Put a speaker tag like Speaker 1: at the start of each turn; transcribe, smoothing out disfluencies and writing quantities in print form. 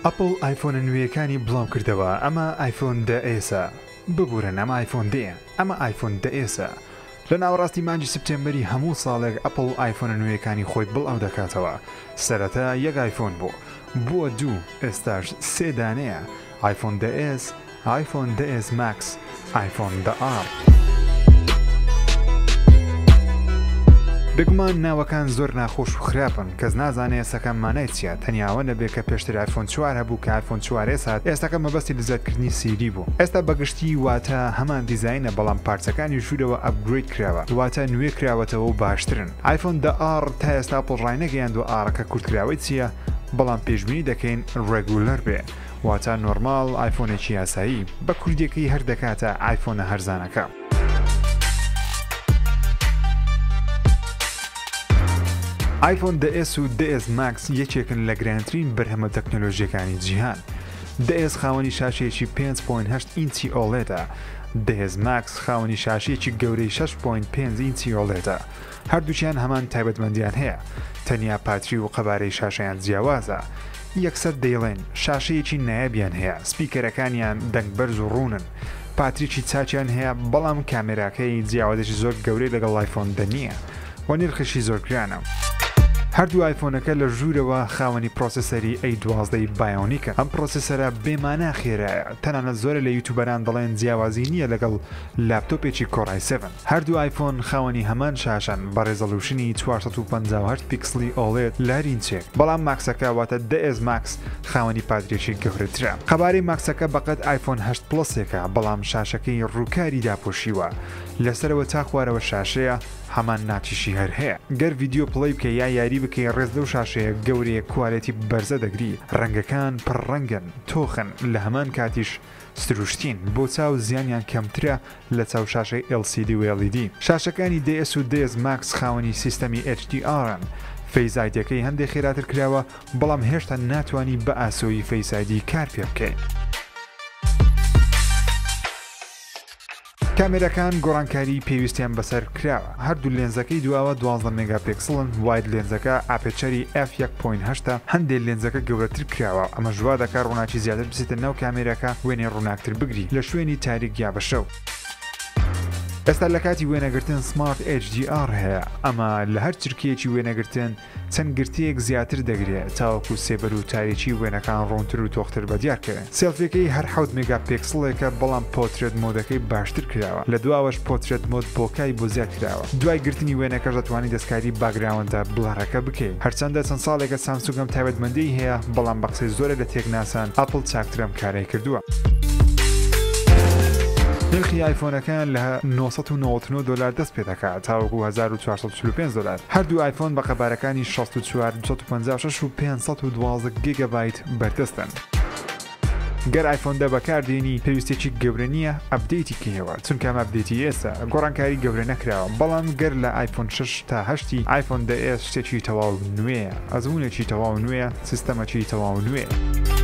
Speaker 1: ئەپڵ ئایفۆنە نوێیەکانی بڵاوکردەوە، ئەمە ئایفۆن دە ئێسە، ببورن ئەمە ئایفۆن دەیە، ئەمە ئایفۆن دە ئێسە. لە ناوەڕاستی مانگی سپتێمبەری هەموو ساڵێک ئەپڵ ئایفۆنە نوێیەکانی خۆی بڵاودەکاتەوە، سەرەتا یەک ئایفۆن بوو، بووە دوو، ئێستاش سێ دانەیە، ئایفۆن دە ئێس، ئایفۆن دە ئێس ماکس، ئایفۆن دە ئاڕ. بێگومان ناوەکان زۆر ناخۆش و خراپن، کەس نازانێ ئێستاکە مانای چیە، تەنیا ئەوە نەبێ کە پێشتر ئایفۆن چوار هەبوو کە ئایفۆن چوار ئێس هات، ئێستاکە مەبەستی لە زیادکردنی سیری بوو. ئێستا بە گشتی واتە هەمان دیزاینە بەڵام پارچەکانی ژوورەوە upgrade کراوە، واتە نوێ کراوەتەوە و باشترن. ئایفۆن دە ئاڕ تا ئێستا ئەپڵ ڕاینەگەیاندوە ئاڕەکە کورتکراوەی چیە، بەڵام پێشبینی دەکەین regular بێ. واتە normal ئایفۆنێکی یاسایی، بە کوردیەکەی هەر دەکاتە ئایفۆنە هەرزانەکە. ئایفۆن دە ئێس و دە ئێس ماکس یەکێکن لە گرانترین بەرهەمە تەکنۆلۆژیەکانی جیهان. دە ئێس خاوەنی شاشەیەکی 5.8 ئینچی OLED ە، دە ئێس ماکس خاوەنی شاشەیەکی گەورەی 6.5 ئینچی OLED ە. هەردووکیان هەمان تایبەتمەندیان هەیە، تەنیا پاتری و قەبارەی شاشەیان جیاوازە. یەکسەر دەیڵێن شاشەیەکی نایابیان هەیە، سپیکەرەکانیان دەنگ بەرز و ڕوونن، پاتریی چاکیان هەیە، بەڵام کامێراکەی جیاوازێکی زۆر گەورەی لەگەڵ ئایفۆن دە نییە و نرخیشی زۆر گرانە. هەردوو ئایفۆنەکە لە ژوورەوە خاوەنی processor ی A 12 ی Bionic ن، ئەم processor ە بێ مانا خێرایە، تەنانەت زۆرێ لە یوتوبەران دەڵێن جیاوازی نییە لەگەڵ لاپتۆپێکی Core i 7. هەردوو ئایفۆن خاوەنی هەمان شاشەن بە resolution ی 458 پیکسڵی OLED لە هەر ئینچێک، بەڵام ماکسەکە واتە دە ئێس ماکس خاوەنی پاتریەکی گەورەترە. قەبارەی ماکسەکە بەقەد ئایفۆن هەشت پڵەسێکە، بەڵام شاشەکەی ڕووکاری داپۆشیوە، لەسەرەوە تا خوارەوە شاشەیە، هەمان notch یشی هەر هەیە. گەر ڤیدیۆ play بکەی یا یاری بکەی ڕێز لەو شاشەیە گەورەیە quality بەرزە دەگری، ڕەنگەکان پڕ ڕەنگن، تۆخن، لە هەمان کاتیش سروشتین، بۆ چاو زیانیان کەمترە لە چاو شاشەی LCD و LED. شاشەکانی دە ئێس و دە ئێس ماکس خاوەنی سیستەمی HDR ن. Face ID ەکەی هەندێ خێراتر کراوە، بەڵام هێشتا ناتوانی بە ئاسۆیی Face ID کار پێ بکەی. کامێراکان گۆڕانکاریی پێویستیان بەسەر کراوە. هەردوو لێنزەکەی دواوە 12 مێگاپێکسڵن، wide lens ەکە aperture ی f یەک point هەشتە، هەندێ لێنزەکە گەورەتر کراوە، ئەمەش وا دەکات ڕووناکی زیاتر بچێتە ناو کامێراکە وێنەی ڕووناکتر بگری لە شوێنی تاریک یا بە شەو. ئێستا لە کاتی وێنەگرتن Smart HDR هەیە، ئەمە لە هەر چرکەیەکی وێنەگرتن چەند گرتەیەک زیاتر دەگرێ تاوەکو سێبەر و تاریکی وێنەکان ڕوونتر و تۆختر بەدیار کەوێ. سێڵفیەکەی هەر حەوت مێگا پێکسڵێکە بەڵام portrait mode ەکەی باشتر کراوە لە دواوەش portrait mode bokeh ی بۆ زیاد کراوە. دوای گرتنی وێنەکەش دەتوانی دەستکاری background ە blur ەکە بکەی. هەرچەندە چەند ساڵێکە سامسونگ ئەم تایبەتمەندیەی هەیە بەڵام بە قسەی زۆرێک لە تێکناسان ئەپڵ چاکتر ئەم کارەی کردووە. نرخی ئایفۆنەکان لە 999 دۆلار دەست پێدەکات تاوەکو 1445 دۆلار. هەردوو ئایفۆن بە قەبارەکانی 64، 256 و 512 گیگابایت بەردەستن. گەر ئایفۆن دە بەکاردێنی پێویستێکی گەورە نییە update ی کەیەوە چونکە ئەم update ی ئێستا گۆڕانکاری گەورە نەکراوە بەڵام گەر لە ئایفۆن 6 تا هەشتی ئایفۆن دە ئێس شتێکی تەواو نوێیە ئەزمونێکی تەواو نوێیە سیستەمەکی تەواو نوێیە.